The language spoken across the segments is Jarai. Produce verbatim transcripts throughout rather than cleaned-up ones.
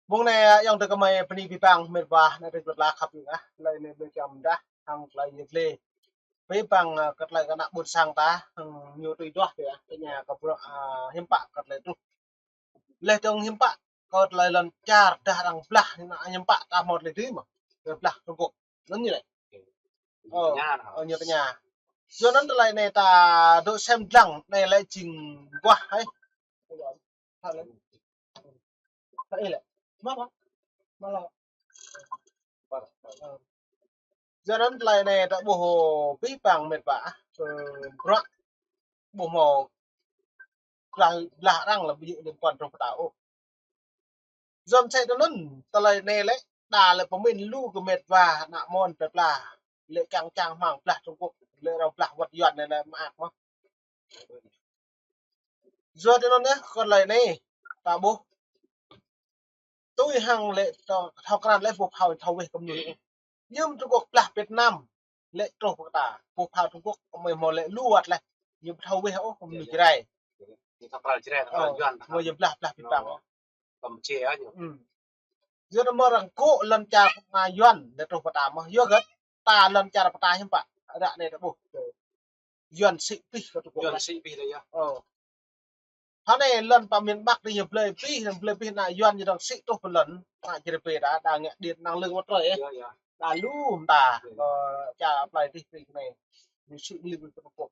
Mông anai, ayŏng adơi gơmơi bơni abih bang mĕt wa, ană tring plơi pla khăp hăng ah, tơlơi anai ƀing čăm dah, hăng tơlơi yơh glĕ. Abih bang, ơ, kơ tơlơi kơ ană ƀôn sang ta, hăng ñu tui duah tui ah, tơña kơ bruă, ơ, hiư̆m pă kơ tơlơi truh. Leh dơ̆ng hiư̆m pă kơ tơlơi lŏn čar dah arăng blah, hiư̆m pă ta hmâo tơlơi dưi mơ̆. Tơlơi blah Trung Quốc. Anŭn ñu lĕ. Ơ, ơ, ñu tơña. Yua anŭn tơlơi anai ta dŏ sem dlăng, anai lĕ jing guah, hă. Hă lĕ. Hă lĕ. Mă, mă. Mă lŏ. Ơ. Yua anŭn tơlơi anai ta ƀuh abih bang mĕt wa, ơ, bruă ƀu hmâo blah, blah arăng lĕ ƀu djơ̆ liên quan truh pơ ta ôh. Yua mơsĕ tui anŭn, tơlơi anai lĕ, đa lĕ pơmĭn lu kơ mĕt wa, ană mơ̆n plơi pla, lĕ kiăng čang hmang blah Trung Quốc, lĕ arăng blah wơ̆t Yuan anai lĕ mơak mơ̆n. Yua tui anŭn yơh, kơ tơlơi anai, ta ƀuh. Tui hăng lĕ thâo, thâo krăn lĕ ƀu thâo, thâo weh kơ mơnuih. Ñu Trung Quốc blah Việt Nam lĕ truh pơ ta. Ƀu thâo Trung Quốc kơ mơi hmâo lĕ lu wơ̆t lĕ. Ñu ƀu thâo weh ôh kơ mơnuih Jrai. Ñu thâo krăn Jrai, thâo krăn Yuan, thâo krăn Yuan, blah, blah Việt Nam. Kampuchia ñu. Yua anŭn mơ̆ arăng kơ lŏn čar ană Yuan lĕ truh pơ ta mơ̆. Yua hơget ta lŏn čar pơ ta hiư̆m pă. Ră anai ta ƀuh. Yuan sĭ abih kơ Trung Quốc. Yuan sĭ abih lĕ yơh. Ơ. Hơnai lŏn pơ miền Bắc dih ñu blơi abih, ñu blơi abih ană Yuan ñu dŏng sĭ truh pơ lŏn. Ană Jrai pơ ta, đa ngă điện năng lượng mặt trời, ơ. Yơh, yơh. Đa lu mơta, ơ, čar plơi dih dih anai. Ñu sĭ abih kơ Trung Quốc.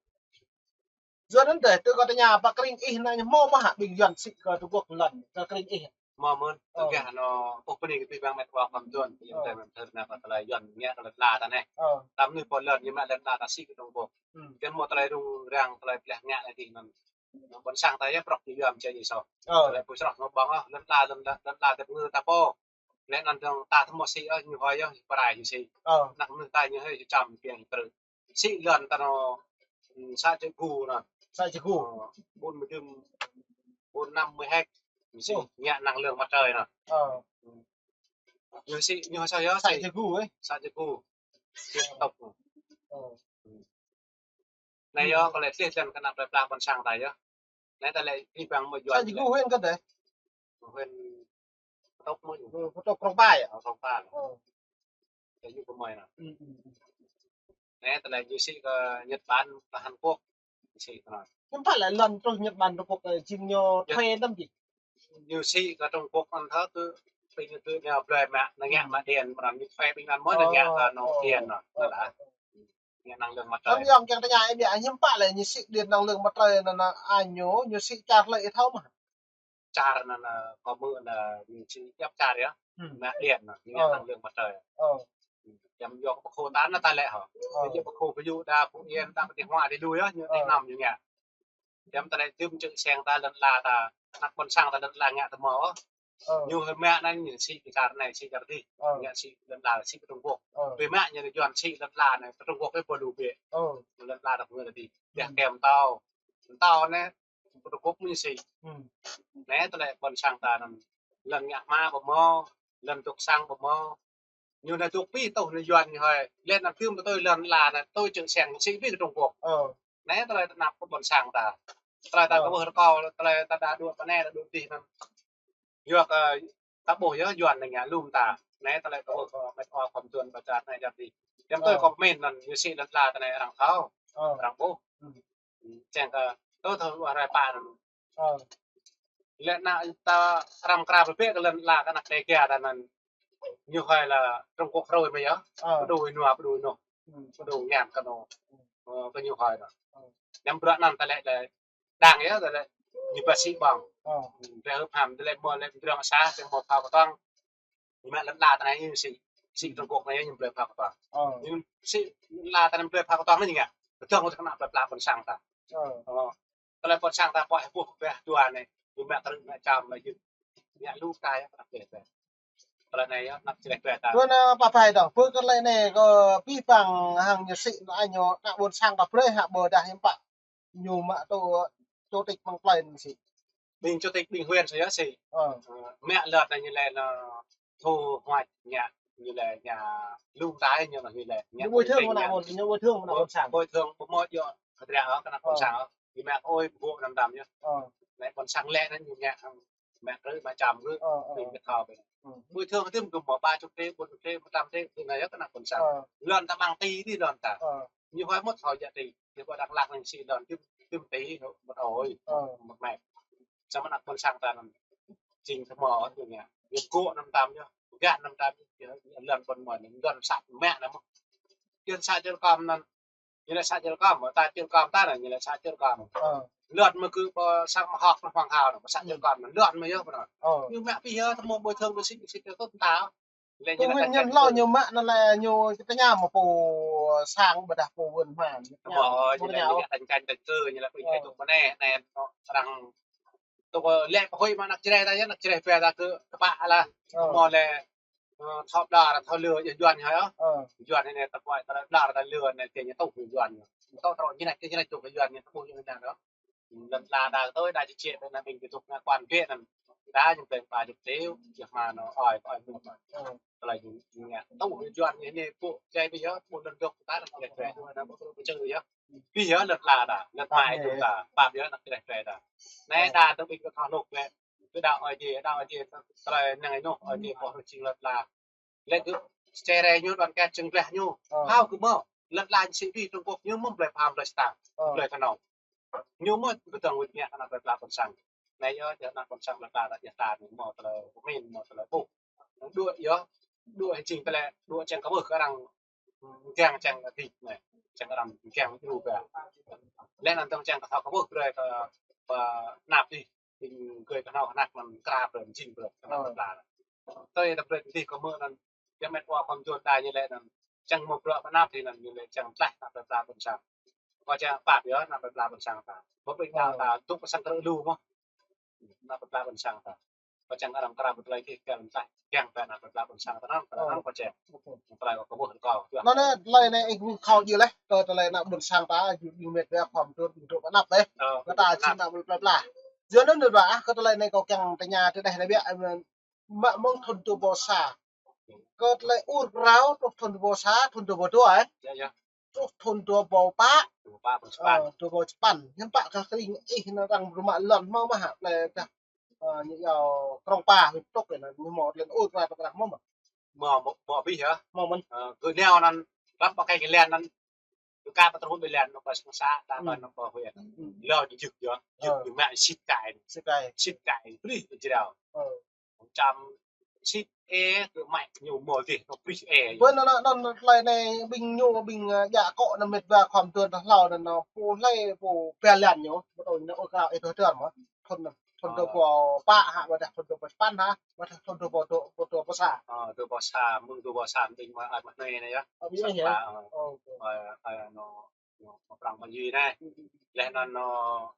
Yua anŭn dih, tui kâo tơña, pơ kring ih anai ñu hmâo mơ̆ hă ƀing Yuan sĭ kơ Trung Quốc lŏn, kơ kring ih. Mơ̆n, ơ, tơgah anŭn, ôh, bơni kơ abih bang mĕt wa kơ mơ̆n tuan, ơ, yang tơlơi mơ̆n tơlơi Yuan ngă kơ lŏn la ta anai. Ơ. Tơdah mơnuih pô lŏn, ñu mă lŏn la ta sĭ kơ Trung Quốc. Ơ. Tơdah hmâo tơlơi rŭng răng, tơlơi blah ngă lĕ dih anŭn. Ƀôn sang ta yơh prŏk kơ Yuan mơ̆ či ñu soh. Ơ. Tơlơi pơsrŏk hmâo ƀơ̆ng, ơ, lŏn la, lŏn la, lŏn la ta ƀu ngă ta pô. Lĕ anŭn dơ̆ng ta tơhmâo sĭ, ơ, ñu hơi yơh, pơrai ñu sĭ. Ơ. Ană mơnuih ta ñu hơi, ñu čăm, ñu kiăng, ñu krư̆. Sĭ lŏn ta anŭn, ơ, să Čư̆ Gu anŭn. Să Čư̆ Gu. Ơ, bốn mươi lăm, bốn năm mươi héc. Sĭ, ơ, ngă năng lượng mặt trời anŭn. Ơ. Ñu sĭ, ñu soh yơh, să Čư̆ Gu, ơ. Să Čư̆ Gu. Sĭ tŏk. Ơ. Anai yơh, kơ lĕ tih lŏn kơ ană plơi pla ƀôn sang ta yơh. Anai ta lĕ abih bang mơ̆ Yuan. Să Čư̆ Gu huyện hơget dih? Huyện Phú Tốc mơ̆. Ơ, Phú Tốc Krông Pa yơh? Ơ, Krông Pa. Ơ. Kơ ñu kơ mơi anŭn. Ơ, ơ, ơ. Anai tơlơi ñu sĭ kơ Nhật Bản, kơ Hàn Quốc. Ñu sĭ kơ anŭn. Hiư̆m pă lĕ lŏn truh Nhật Bản Trung Quốc, ơ, jing ñu thuê năm dih. Ñu sĭ kơ Trung Quốc anŭn thơ kơ, ƀing ñu kơ ñu blơi mă, ñu ngă mă điện, mơ̆n ñu thuê ƀing anŭn mơ̆n ñu ngă kơ anŭn điện anŭn. Ơ, ơ. Ngă năng lượng mặt trời. Tơm yŏng kiăng tơña ih biă hiư̆m pă lĕ ñu sĭ điện năng lượng mặt trời anŭn, anŭn ñu, ñu sĭ čar lĕ ih thâo mơ̆? Čar anŭn, ơ, kâo mơ̆ anŭn, ơ, ñu sĭ djŏp čar yơh. Ơ. Ngă điện anŭn, ñu ngă năng lượng mặt trời. Ơ. Čăm yua kơ pơkhô ta anŭn ta lĕ hŏ. Ơ. Ñu pơkhô pơyŭ đa Phú Yên, đa pơ Thanh Hóa dih lui yơh, ñu, ơ, tơnăm ñu ngă. Čăm tơlơi tơm čư̆ seng ta lŏn la ta, ană ƀôn sang ta lŏn la ngă ta mơ̆. Ơ. Ñu hơi mă anŭn ñu sĭ kơ čar anai, sĭ čar dih. Ơ. Ngă sĭ lŏn la sĭ kơ Trung Quốc. Ơ. Ƀu mă ñu Yuan sĭ lŏn la anai, kơ Trung Quốc kơ pô lu biă. Ơ. Lŏn la ta pơ ngơ ta dih. Ơ. Dah kem tao. Tao anai, kơ Trung Quốc mơ̆ sĭ. Ơ. Anai tơlơi ƀôn sang ta anŭn. Lŏn ngă hma ƀu hmâo, lŏn dŏ sang ƀu hmâo. Ñu anai dŏ abih tŏh anai Yuan ñu hơi. Lĕ anŭn tơm tui lŏn la anai, tui čư̆ seng sĭ abih kơ Trung Quốc. Ơ. Anai tơlơi tơnap kơ ƀôn sang ta. Tơlơi ta, ơ, kơ ƀuh rơkâo, tơlơi ta đa đuaĭ pơ anai, đa đuaĭ dih anŭn. Yua kơ ta ƀuh yơh Yuan anai ngă lŏm ta. Anai tơlơi kơ ƀuh, ơ, mĕt wa kơ mơ̆n tuan ƀă čar anai jăp dih. Čăm tui, ơ, kơ pơmĭn anŭn, ñu sĭ lŏn la ta anai arăng thâo. Ơ. Arăng ƀuh. Ơ. Čang kơ, tơ thâo wa rai pa anŭn. Ơ. Lĕ ană ta răm krap lĕ biă kơ lŏn la kơ ană Đêga ta anŭn. Ñu hơi lĕ Trung Quốc hrơi mơ̆ yơh. Ơ. Pơđu ih nua, pơđu ih nua. Ơ. Pơđu ngă kơ anŭn. Ơ, kơ ñu hơi anŭn. Ơ. Čăm bruă anŭn ta lĕ lĕ đang yơh, ta lĕ ñu pơsĭ ƀơ̆ng. Ơ. Ƀĕ hơ̆p ham, ta lĕ mơ̆ lĕ mơdrŏng sa, ta mơ̆ phao kơtuang. Ñu mă lŏn la ta anai ñu sĭ, sĭ Trung Quốc anai ñu blơi phao kơtuang. Ơ. Ñu sĭ lŏn la ta anai blơi phao kơtuang anai ñu ngă. Kơtuang kơ ană plơi pla ƀôn sang ta. Ơ. Ơ. Tơlơi ƀôn sang ta pơhiăp ƀuh ƀĕ dua anai. Ñu mă krư̆ mă čăm mă yŭ. Ngă lu kơ ta yơh, kơ ta ƀĕ. Tơlơi anai yơh, anăp čreh ƀĕ ta. Ƀơi anai pơpă dong, ƀơi tơlơi anai kơ abih bang hăng ñu sĭ anai ñu ană ƀôn sang ta brơi hă ƀôdah hiư̆m pă. Ñu mă tơ chủ tịch mơ̆ng plơi anŭn sĭ. Ƀing chủ tịch ƀing huyện sĭ yơh sĭ. Ơ. Ơ, mă lŏn anai ñu lĕ anŭn thu hoạch ngă, ñu lĕ ngă lŏm ta ñu lĕ ñu lĕ ngă. Ñu bồi thường mơ̆ ană ƀôn, ñu bồi thường mơ̆ ană ƀôn sang. Bồi thường ƀu hmâo yơh, hơdră ôh kơ ană ƀôn sang ôh. Ñu mă ôi ƀu anăm đăm yơh. Ơ. Ană ƀôn sang lĕ anŭn ñu ngă, mă krư̆ mă čăm krư̆. Ơ, ơ. Ƀing kơ thâo ƀing. Bồi thường tơm kơ mơ̆ ba chục triệu, bốn chục triệu, một trăm triệu, tơm anai yơh kơ ană ƀôn sang. Lŏn ta ƀang tỉ tỉ lŏn ta. Ñu hơi mŭt hơi djă tỉ. Ñu ƀu đăng lăng năng sĭ lŏn tơm, tơm tỉ, một ơi, một mét. Samơ̆ ană ƀôn sang ta anŭn jing tơmơ̆ tơm anai. Ñu gŏ năm trăm yơh, gah năm trăm yơh, lŏn ƀôn mơ̆n, lŏn sat mă anai mơ̆n. Lŏn sat Čư̆ Rơkom anŭn, ñu lĕ sat Čư̆ Rơkom, ta Čư̆ Rơkom ta anai, ñu lĕ sat Čư̆ Rơkom. Lŏn mơ̆ kơ ƀơ sang mơhok mơ̆ hăng hao anŭn, sat Čư̆ Rơkom anŭn, lŏn mơ̆ yơh pơ anŭn. Ñu mă pih yơh, tơmơ̆ ƀơi thơ̆ng ƀơi sĭt ƀơi sĭt tơ̆ ta. Lĕ ñu lĕ nguyên nhân hlâo ñu mă anŭn lĕ ñu tơña mơ̆ pô sang ƀôdah pô vườn hoa. Ñu tơña mơ̆ ñu lĕ ñu tơña tơ̆ kơ ñu lĕ ƀing ih tŭ mơ̆ anai, anai arăng tŭ lĕ pơhuĭ mă ană čơđai ta yơh, ană čơđai pĕ ta kơ kơƀah lah. Mơ̆ lĕ, ơ, thâo đa, thâo lơ, yua Yuan hă yơh. Yuan anai ta pơhuĭ ta đa, ta lơ anai kơ ñu tŭ kơ Yuan. Tŭ tơlơi ñu anai, kơ ñu anai tŭ kơ Yuan, ñu tŭ kơ Yuan anai. Lŏn la đa tui đa čih čih anŭn ƀing kơ tŭk ngă quan ƀĕ anŭn. Đa ñu ƀĕ ba chục triệu, yua mơ̆ anŭn ơi, ơi mơ̆. Tơlơi ñu, ñu ngă. Tŭ Yuan ñu anai pô čai pih yơh, pô lŏn dŏ ta lŏn čai pih yơh, anŭn pô čai pih yơh. Pih yơh lŏn la đa, lŏn mai tŭ ta, pap yơh anŭn čai pih đa. Anai đa tui ƀing kơ thâo lŏk lĕ. Kơ đa ơi dê, đa ơi dê, tơlơi năng ai nŏ, ơi dê pô rơčing lŏn la. Lĕ kơ čơđai ñu đoàn kết čơ̆ng blah ñu. Hao kơ mơ̆, lŏn la sĭ ƀing Trung Quốc ñu mơ̆ blơi pham blơi stang, blơi kơnong. Ñu mơ̆ kơ tơ̆ng wĭt ngă ană plơi pla ƀôn sang. Anai yơh, yơh ană ƀôn sang plơi pla ta yơh ta ñu mơ̆ tơlơi pơmĭn, mơ̆ tơlơi ƀuh. Đuaĭ yơh, đuaĭ jing tơlơi, đuaĭ čang kơ ƀuh kơ arăng, kiăng čang kơ tĭ anai, čang kơ arăng kiăng djru ƀă. Lĕ anŭn tơ̆ng čang kơ thâo kơ ƀuh brơi kơ, kơ anăp tĭ, ƀing gơ̆ kơnơ̆ng anăp anŭn krăp brơi, jing brơi, kơnơ̆ng plơi pla. Tui ta brơi tĭ kơ mơ̆ anŭn, yơh met wa khŏm jur đa ñu lĕ anŭn, čang mơ̆ bruă pơ anăp tĭ anŭn ñu lĕ čang tlaih anăp plơi pla ƀôn sang. Kơ čang pap yơh anăp plơi pla ƀôn sang ta. Ƀu ƀing ta, ta tŭ pơ sang krư̆ lu mơ̆. Anăp plơi pla ƀôn sang ta. Kơ čang arăng krăp brơi kơ kiăng tlaih, kiăng pơ anăp plơi pla ƀôn sang ta anŭn, ta anŭn kơ čang. Tơlơi kơ ƀuh kơ. Anŭn anai, tơlơi anai ih ƀuh khâu djơ̆ laih, kơ tơlơi anăp ƀôn sang ta, yu, yu met wa khŏm jur, yu tŭ pơ anăp laih. Kơ ta jing anăp plơi pla. Yua anŭn anai ƀă, kơ tơlơi anai kâo kiăng tơña tơdeh anai biă, mă mơ̆ng thŭn dua ƀâo sa. Kơ tơlơi ur krao truh thŭn dua ƀâo sa, thŭn dua ƀâo dua, ơ. Yơh, yơh. Truh thŭn dua ƀâo pă. Dua ƀâo pă, ƀâo sapăn. Ơ, dua ƀâo sapăn. Hiư̆m pă kơ kơ ring ih anŭn arăng rơmă lŏn mơ̆ mă hă, tơlơi dah, ơ, ñu yua Krông Pa, huyện Trúc anŭn, ñu mơ̆ lŏn ur krao truh krao mơ̆ mă. Mơ̆, mơ̆, mơ̆ pih yơh. Mơ̆ mơ̆n. Ơ, kơ neo anŭn, lăm pă kơ lŏn anŭn, kơ ka pơtrun ƀơi lŏn anŭn pơ sang sa, đa pơ anŭn pơ huyện. Lŏn ñu jưk yơh, jưk ñu mă sĭt kai. Sĭt kai. Sĭt kai, prih jrao. Čăm sĭt ê kơ mă ñu mơ̆ dih, kơ prih ê. Ƀơi anŭn, anŭn, anŭn, tơlơi anai ƀing ñu, ƀing, ơ, djă akŏ anŭn met wa khŏm tơ̆ng ta hlâo anŭn, anŭn, pô hlơi, pô pia lŏn ñu, ƀu tui anŭn ur krao ê tơ̆ tơ̆m mơ̆. Thŭn, thŭn dua ƀâo pă hă, ƀôdah thŭn dua ƀâo sapăn hă, ƀôdah thŭn dua ƀâo dua, dua ƀâo sa. Ơ, dua ƀâo sa, mơ̆ng dua ƀâo sa ƀing mơ̆ ai mă anai anai yơh. Ơ, ƀing anai yơh. Ơ, ơ, anŭn, anŭn, anŭn, prăng mă anai. Laih anŭn, anŭn,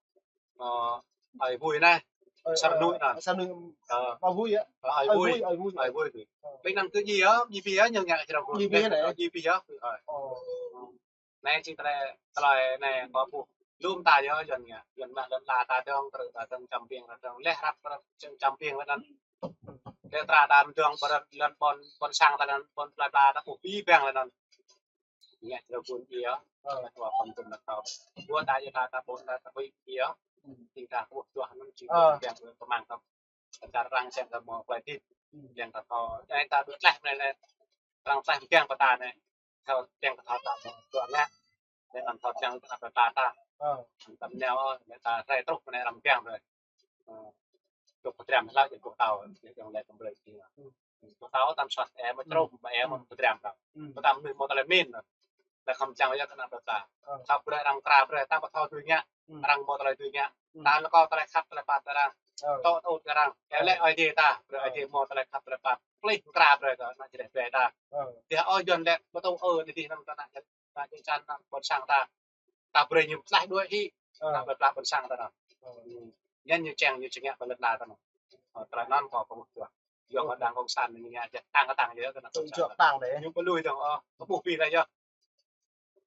anŭn, ai Vui anai. Ơ, Sa Rơnuih anŭn. Sa Rơnuih. Ơ. Ai Vui yơh. Ơ, ai Vui. Ai Vui, ai Vui. Ai Vui. Ƀing anŭn kơ djai yơh, djai pih yơh, ñu ngă črâo Vui. Djai pih anai. Djai pih yơh. Ơ. Anai jing tơlơi, tơlơi anai kâo ƀuh. Lŏm ta yơh, Yuan ngă, Yuan mă lŏn la ta dơ̆ng, krư̆ ta dơ̆ng, čăm ƀing ta dơ̆ng. Laih răp, răp čăm ƀing ta dơ̆ng. Laih ta dơ̆ng, ƀơi lŏn ƀôn, ƀôn sang ta dơ̆ng, ƀôn plơi pla ta ƀuh pih ƀing ta dơ̆ng. Ngă črâo Vui yơh. Ơ. Met wa khŏm tơ̆ng ta tŏ. Ƀuh ta yơh ta, ta ƀôn ta, ta ƀuh yơh. Jing ta ƀuh čuah anŭn jing ƀing ta pơmang ta. Čar arăng čang kơ mơ̆ plơi tĭ. Čang kơ thâo. Anai ta đuaĭ tlaih anai lĕ. Arăng tlaih kiăng pơ ta anai. Thâo čang kơ thâo ta mơ̆ dua lĕ. Anŭn thâo čang kơ ta ta. Ơ. Tơm neo, ơ, ta rai truh anai arăng kiăng brơi. Ơ. Truh pơdram hlâo jing ƀuh tao, jing lĕ tơm brơi jing. Ƀuh tao tơm suaih ê mơ̆ črŭm, mơ̆ ê mơ̆ pơdram tao. Pơtăm mơnuih mơ̆ tơlơi min. Lĕ khŏm čang yơh kơ anăp plơi pla. Ơ. Thâo brơi arăng krăp brơi, ta ƀu thâo tui ngă. Arăng mơ̆ tơlơi tui ngă. Ta lĕ kơ tơlơi khăp tơlơi pap arăng. Ơ. Tŏ tŭ kơ arăng. Ơ. Lĕ ơi dê ta, brơi ơi dê mơ̆ tơlơi khăp tơlơi pap. Plih krăp brơi kơ ană čơđai plơi ta. Ơ. Dih ơi Yuan lĕ ƀu tŭ ơ dih anŭn ta ană čơđai, ană čơđai čan ană ƀôn sang ta. Ta brơi ñu tlaih đuaĭ hĭ. Ơ. Anăp plơi pla ƀôn sang ta anŭn. Ơ. Anŭn ñu čang ñu čơngă pơ lŏn la ta anŭn. Ơ, tơlơi anŭn kâo ƀuh čuah. Yua kơ đảng cộng sản ñu ngă jăk tăng kơ tăng yơh kơ anăp ƀôn sang ta. Ñu ƀu lui dơ̆ng, ơ, kơ ƀuh pih ta yơh.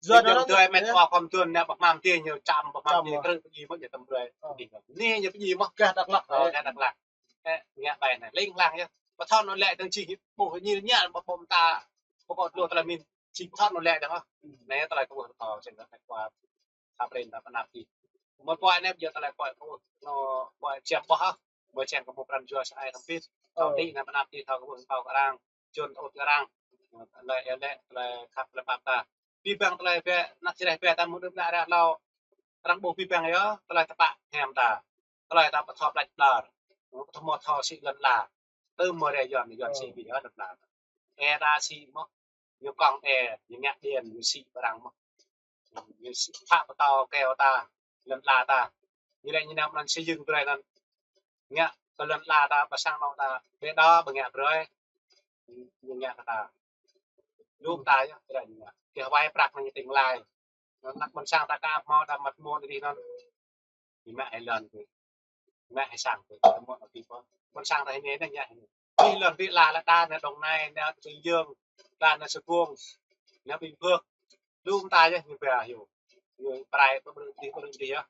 Yua anŭn tơlơi met wa khŏm tơ̆ng anai pơhmam tĭ ñu čăm, pơhmam tĭ krư̆ pơdjai mơ̆ ñu tơm brơi. Ơ. Anai ñu pơdjai mơ̆. Gah Dak Lak. Ơ, gah Dak Lak. Ơ, ngă ƀai anai. Ling lang yơh. Ƀu thâo anŭn lĕ dơ̆ng jing ƀuh ñu ngă ƀu ƀom ta. Ƀu kơ lu tơlơi min jing thâo anŭn lĕ dơ̆ng. Anai tơlơi kâo ƀuh tơ̆ čang kơ met wa khăp rin ta pơ anăp tĭ. Mơ̆ pơhiăp anai yơh tơlơi pơhiăp kâo ƀuh. Anŭn pơhiăp čem ƀuh hă. Mơ̆ čang kơ mơ̆ pran jua sa ai tơm pit. Thâo đĭ anai pơanăp đĭ, thâo kơ ƀuh pô kơ arăng, čun tơŭt kơ arăng. Tơlơi iâu laĭ, tơlơi khăp, tơlơi pap ta. Abih bang tơlơi bĕ, anăp čơreh bĕ ta mơ̆ng đưm đă ră hlâo. Arăng ƀuh abih bang yơh, tơlơi tơpă hiam ta. Tơlơi ta pơthâo plĕč ƀlŏr. Pơthâo mơ̆ thâo sĭ lŏn ala. Tơm mơ̆ rai Yuan, Yuan sĭ abih yơh lŏn ala. Ê ta sĭ mơ̆. Ñu kŏng ê, ñu ngă điện, ñu sĭ pơ arăng mơ̆. Ñu sĭ phă pơtâo keo ta, lŏn ala ta. Ñu lĕ ñu năm anăn xây dựng brơi anăn. Ngă kơ lŏn ala ta, pơ sang anŏ ta, ƀĕ đa ƀu ngă brơi. Ñu ngă kơ ta. Lŏm ta yơh, brơi ñu ngă. Kơ wai prăk anăn ñu tĭng lai. Anăn anăp ƀôn sang ta ka hmâo đa măt môn dih anăn. Ñu mă hai lŏn kơ. Mă hai sang kơ. Mă hai lŏn kơ. Ƀôn sang ta hĭ anai anăn ñu hĭ anai. Abih lŏn abih ala ta anai Đồng Nai, anai Bình Dương, ta anai Sài Gòn. Anai Bình Phước. Lŏm ta yơh ñu ba hyu. Ñu prai pơbrơi dih pơbrơi dih yơh.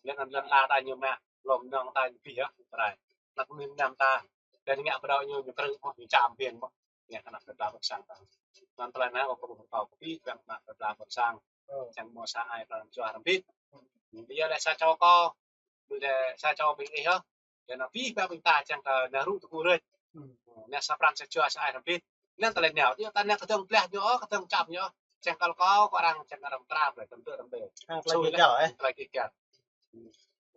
Lĕ anăn lŏn ala ta ñu mă, lŏm nŏng ta ñu abih yơh, prai. Anăp mĭn năm ta. Đa ñu ngă pơdŏ ñu, ñu krư̆ mơ̆, ñu čăm biên mơ̆. Ngă kơ anăp plei pla ƀôn sang ta. Anăn tơlơi anai, ơ, kơ ƀuh pơtâo kơ abih bang anăp plei pla ƀôn sang. Čiăng mơ̆ sa ai pran jua hrăm hơbĭt. Ƀu djơ̆ lĕ sa čô kâo, ƀu djơ̆ sa čô ƀing ih yơh. Yua anŭn abih bang ƀing ta čiăng kơ nao ruh tơgŭ rĕč. Nao sa pran sa jua sa ai hrăm hơbĭt. Anŭn tơlơi nao, yua ta nao kơdơ̆ng blah ñu ôh, kơdơ̆ng čăm ñu ôh. Čiăng kơ kâo, kơ arăng, čiăng kơ arăng trap lĕ, tơm tơm tơm. Hăng tơlơi kơjăp, ơ? Tơlơi kơjăp.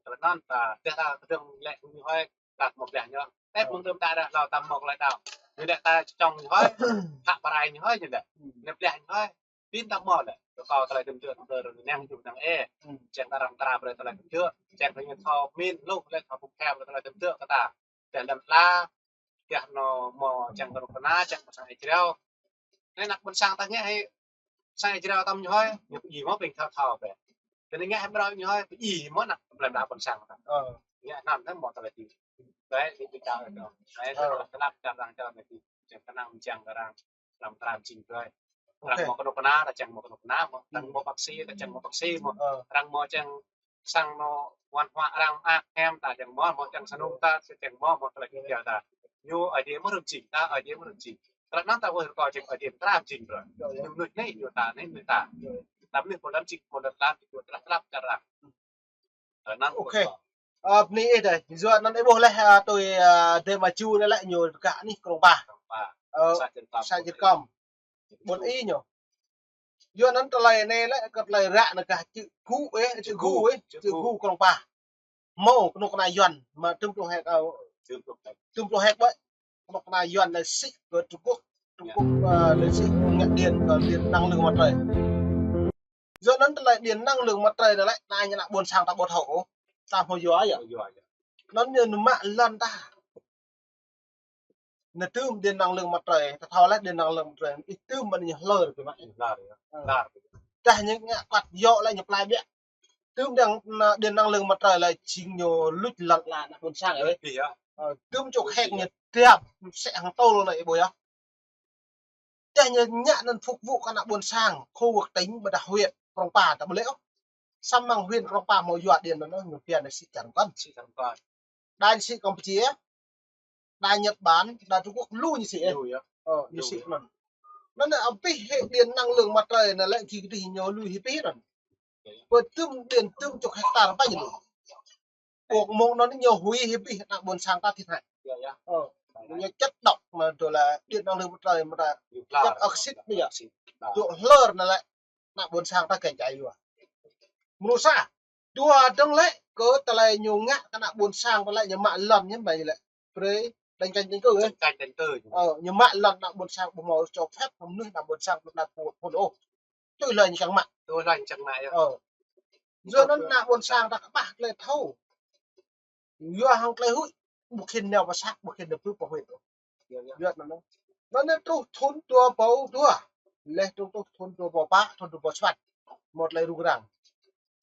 Tơlơi anŭn ta, dah ta kơdơ̆ng lĕ ñu hơi, ta mơ̆ blah ñu. Ơ, mơ̆ng đưm đă đa hlâo ta mơ̆ tơlơi đaŏ. Ñu lĕ ta čŏng ñu hơi, thă pơrai ñu hơi ñu lĕ. Ñu blah ñu hơi. Pin ta mơ̆ lĕ. Kơ kâo tơlơi tơm tơm tơm, năng ju năng ê. Čiăng kơ arăng trap lĕ tơlơi tơm tơm. Čiăng kơ ñu thâo mĭn, luh lĕ thâo phung kham lĕ tơlơi tơm tơm kơ ta. Dah lŏn ala, dah anŭn mơ̆ čiăng kơ rŏng kơna, čiăng kơ sang Israel. Anai anăp ƀôn sang ta ngă hĭ, sang Israel tăm ñu hơi, ñu pơdjai mơ̆ ƀing thâo thâo bĕ. Tơdah ngă hĭ ƀrơi ñu hơi, pơdjai mơ̆ anăp plei pla ƀôn sang ta. Ngă anŭn tơm mơ̆ tơlơi dih. Bĕ, dih pơdjai kơ. Anai tơlơi tơnap kơ arăng čar anai dih. Čiăng kơnang čiăng kơ arăng. Arăng trap jing brơi. Arăng mơ̆ kơnuk kơna, ta čiăng mơ̆ kơnuk kơna mơ̆. Arăng mơ̆ bác sĩ, ta čiăng mơ̆ bác sĩ mơ̆. Arăng mơ̆ čiăng sang anŭn văn hóa arăng mơak hiam ta čiăng mơ̆, mơ̆ čiăng sang anŭn ta, čiăng mơ̆, mơ̆ tơlơi kơjăp ta. Ñu Ơi Adai mơ̆ hrŏm jing, ta Ơi Adai mơ̆ hrŏm jing. Tơlơi anŭn ta wơr kơ čiăng Ơi Adai trap jing brơi. Ñu mơnuih anai, ñu ta anai, mơnuih ta. Ta mơnuih pô lăm jing, pô lăm lăm, ñu trap trap kơ arăng. Tơlơi anŭn. Ôkê. Ơ, bơni ih dêh. Yua anŭn ih ƀuh leh, ơ, tui, ơ, Dê Maju anai lĕ ñu gah anih Krông Pa. Krông Pa. Ơ, să Čư̆ Kơm. Să Čư̆ Kơm. Ƀôn ih ñu. Yua anŭn tơlơi anai lĕ kơ tơlơi ră anai gah čư̆ gŭ ih, čư̆ gŭ ih, čư̆ gŭ Krông Pa. Hmâo kơnuk kơna Yuan, mă tơm pluh héc, ơ, tơm pluh héc ƀơi. Kơnuk kơna Yuan lĕ sĭ kơ Trung Quốc, Trung Quốc, ơ, lĕ sĭ ngă điện, kơ điện năng lượng mặt trời. Yua anŭn tơlơi điện năng lượng mặt trời anai lĕ, anai ñu ană ƀôn sang ta ƀu thâo ôh. Ta hmâo yua yơh. Anŭn ñu mă lŏn ta. Anai tơm điện năng lượng mặt trời, ta thâo lĕ điện năng lượng mặt trời, ih tơm ƀơi anai ñu hlơr biă mă. Hlơr yơh. Hlơr. Dah ñu ngă kuăt yua lĕ ñu plai biă. Tơm điện, điện năng lượng mặt trời lĕ jing ñu luč lŏn ala ană ƀôn sang ơi. Ơ, tơm čô héc ñu tiap, sĕ hăng tôl anai ih ƀuh yơh. Dah ñu ngă anŭn phục vụ kơ ană ƀôn sang, khu vực tỉnh, ƀôdah huyện, Krông Pa ta ƀu lĕ ôh. Samơ̆ mơ̆ng huyện Krông Pa hmâo yua điện anŭn, ñu pia anai sĭ čar kŏn. Sĭ čar kŏn. Đa ñu sĭ Campuchia, đa Nhật Bản, đa Trung Quốc, lu ñu sĭ ơ. Lu yơh. Ơ, ñu sĭ anŭn. Anŭn anai abih hĭ điện năng lượng mặt trời anai lĕ gih kơdih ñu lui hĭ abih anŭn. Pơ tơm điện tơm čô hectar ƀañ lu. Ƀuh mơ̆ng anŭn ñu hui hĭ abih ană ƀôn sang ta thiệt hại. Ơ, ñu chất độc mà rồi là điện năng lượng mặt trời mà ta chất oxit bây giờ. Dŏ hlơr anai lĕ ană ƀôn sang ta ganh čai yua. Mrô sa. Dua dơ̆ng lĕ kơ tơlơi ñu ngă kơ ană ƀôn sang ta lĕ ñu mă lŏn ñu ƀai lĕ. Brơi đánh tranh tranh cử ơ. Tranh tranh cử. Ơ, ñu mă lŏn ană ƀôn sang ƀu hmâo cho phép mơnuih ană ƀôn sang ƀu đa phun ôh. Tui hlơi ñu kiăng mă. Tui hlơi ñu kiăng mă yơh. Ơ. Yua anŭn ană ƀôn sang ta kơƀah tơlơi thâo. Yua hăng tơlơi huĭ, ƀu khĭn nao pơ să, ƀu khĭn nao pơ huyện. Yua anŭn. Anŭn truh thun dua rơbâo dua. Leh truh, truh thun dua rơbâo pă, thun dua rơbâo sapăn. Hmâo tơlơi rŭng răng.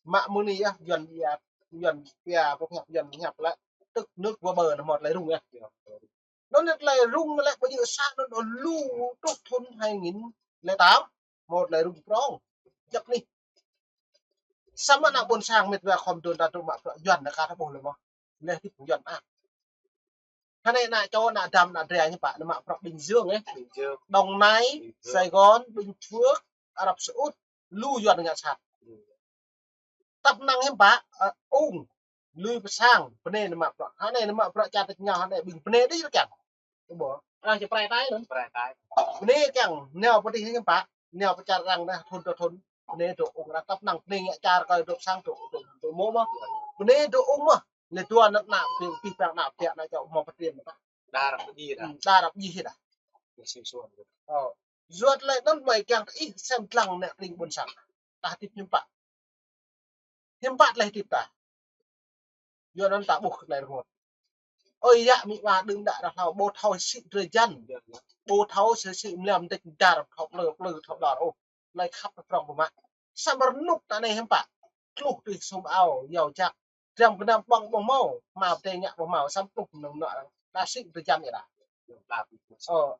Mă mơ̆ng anai yơh, Yuan pia, Yuan pia, pơhiăp Yuan pơhiăp lĕ. Tức nước vỡ bờ anŭn hmâo tơlơi rŭng yơh. Anŭn tơlơi rŭng lĕ ƀơi jơ̆ să anŭn lu truh thun hai nghìn lẻ tám. Hmâo tơlơi rŭng prŏng. Djŏp anih. Samơ̆ ană ƀôn sang mĕt wa khŏm dŏ ta truh mă bruă Yuan anai ka ta ƀuh lĕ mơ̆. Leh tĭp Yuan mă. Hơnai ană čô ană Adam ană Dra ñu pă anŭn mă bruă Bình Dương ơ. Bình Dương. Đồng Nai, Bình Dương. Sài Gòn, Bình Phước, Arab Saudi. Lu Yuan ngă sat. Tăp năng hiư̆m pă, ơ, ung, lui pơ sang, bơnai anŭn mă bruă. Hơnai anŭn mă bruă čar ta ñu, hơnai ƀing bơnai đih rơkăn. Ƀu ƀuh. Arăng či prai tai anŭn. Prai tai. Bơni kiăng nao pơtih hiư̆m pă, nao pơčar arăng dah thŭn tơ thŭn. Bơni dŏ ung arăng tăp năng, bơni ngă čar kơ dŏ sang dŏ, dŏ, dŏ mơ̆ mơ̆. Bơni dŏ ung mơ̆. Lĕ dua anăp ană, pih, pih pang ană, pih ană čô mơ̆ pơtrim mơ̆. Đa arăng pơjing dah. Hmm, đa arăng pơjing dah. Ơ. Yua tơlơi anŭn mơi kiăng ih sem lăng ană tring ƀôn sang. Ta hơdip hiư̆m pă. Hiư̆m pă tơlơi hơdip ta. Yua anŭn ta ƀuh kơ tơlơi rơngot. Ơi yă amĭ ama đưm đă đa hlâo ƀu thâo sĭ drơi jăn. Ƀu thâo sĭ sĭ mlam đĕč dar thâo plư plư thâo đar ôh. Tơlơi khăp tơ prŏng pơmă. Samơ̆ rơnŭk ta anai hiư̆m pă. Tluh tui sum ao yâo jak. Dram gơnam ƀơ̆ng ƀu hmâo. Hmâo pơdai ngă ƀu hmâo. Samơ̆ tluh nơ̆ng nŏ đa sĭ drơi jăn yơh đa. Ơ.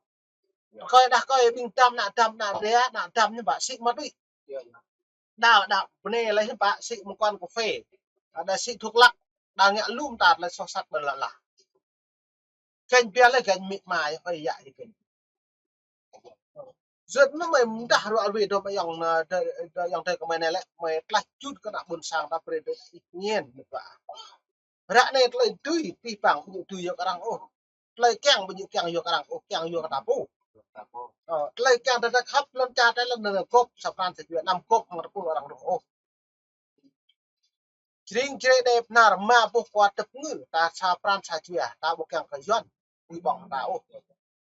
Rơkơi đah rơkơi ƀing dăm ană dăm ană ria ană dăm ñu ƀă sĭ ma túy. Đa, đa, bơni lĕ hiư̆m pă sĭ mơ̆ng quán cà phê. Đa sĭ thuốc lắc. Đa ngă lum tat lĕ soh sat ƀơi lŏn ala. Ganh biă lĕ ganh amĭ ama ơi yă ih ganh. Yua anŭn mơi mơdah ruă rơwe dŏ mơi ayŏng, ơ, dŏ, dŏ ayŏng adơi kơ mơi anai lĕ, mơi tlaih čut kơ ană ƀôn sang ta brơi dŏ ih ñen mơ̆ ƀă. Ră anai tơlơi dưi, pih pang ƀu djơ̆ dưi yua kơ arăng ôh. Tơlơi kiăng ƀu djơ̆ kiăng yua kơ arăng ôh, kiăng yua kơ ta pô. Ơ, tơlơi kiăng ta khăp lŏn čar ta lŏn anai gŏp sa pran sa jua năm gŏp hăng tơpul arăng rŏh ôh. Jring jre đe pơnar ma boh kua tơp ngư, ta sa pran sa jua, ta ƀu kiăng kơ Yuan, ƀu ƀơ̆ng ta ôh.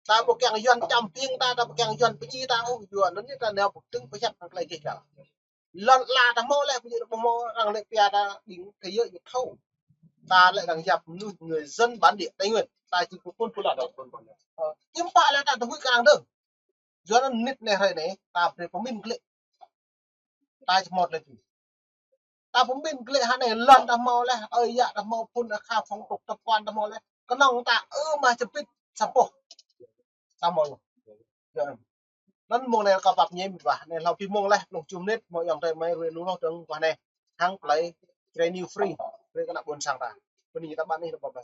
Ta ƀu kiăng Yuan čăm ƀing ta, ta ƀu kiăng Yuan pơjing ta ôh, Yuan anŭn ñu ta nao ƀu tơ̆ng pơhiăp hăng tơlơi gêh gal. Lŏn ala ta hmâo lĕ, ƀu djơ̆ ƀu hmâo arăng lĕ pia ta ƀing thế giới ñu thâo. Ta lĕ arăng yap mơnuih người dân bản địa Tây Nguyên, ta či pơphun pơlă. Ơ, hiư̆m pă lĕ ta tơhuĭ kơ arăng dơ̆ng. Yua anŭn nit anai hrơi anai, ta brơi pơmĭn glĕ. Ta či hmâo tơlơi tui. Ta pơmĭn glĕ hă anai lŏn ta hmâo lĕ, ơi yă ta hmâo phun akha phong tục tập quán ta hmâo lĕ. Kơnơ̆ng ta ơ mă čơpit sa boh. Ta hmâo lĕ. Yua anŭn. Anŭn mông anai kâo pap ñe mĭt wa. Anai hlâo pih mông lĕ, pluh tơjuh mơnit, mơ̆ ayŏng adơi mơi rui lu lŏh dơ̆ng wa anai. Hăng plei, Jrai New Free. Brơi kơ ană ƀôn sang ta. Bơni ta ƀăn ih ta pap lĕ.